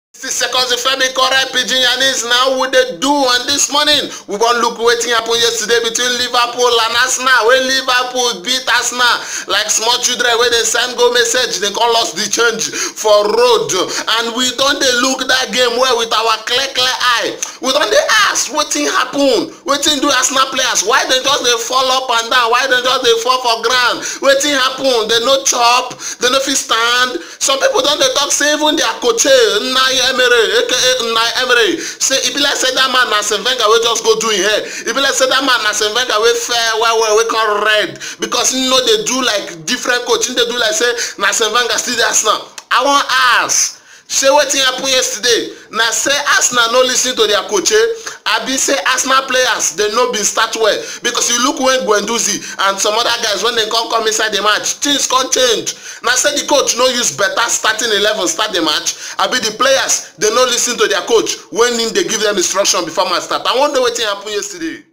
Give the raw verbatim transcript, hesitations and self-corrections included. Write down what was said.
Sixty seconds, Femi Correct Pidgin Yanis. Now we dey do on this morning. We wan look wetin happen yesterday between Liverpool and Arsenal. When Liverpool beat Arsenal like small children wey dey send go message, dem come lost the change for road. And we don dey look that game well with our clear clear eye. We don dey ask wetin happen, wetin do Arsenal players, why dem just dey fall up and down, why dem just dey fall for ground, wetin happen, dem no chop, dem no fit stand. Some people don dey talk say even their coach, Unai Emery, A K A Unai Emery, say e be like say that man na Arsene Wenger wey just go do im hair. E be like say that man na Arsene Wenger wey fair well well, wey come red because he no dey do like different coach. He dey do like say na Arsene Wenger still dey Arsenal. I wan ask, say wetin happen yesterday? Na say Arsenal no listen to their coach, eh? Abi say Arsenal players, dem no bin start well? Because you look when Guendouzi and some other guys, when dem come come inside the match, things come change. Na say the coach no use better starting eleven start the match? Abi the players, dem no listen to their coach when him dey give them instruction before match start? I wan know wetin happen yesterday.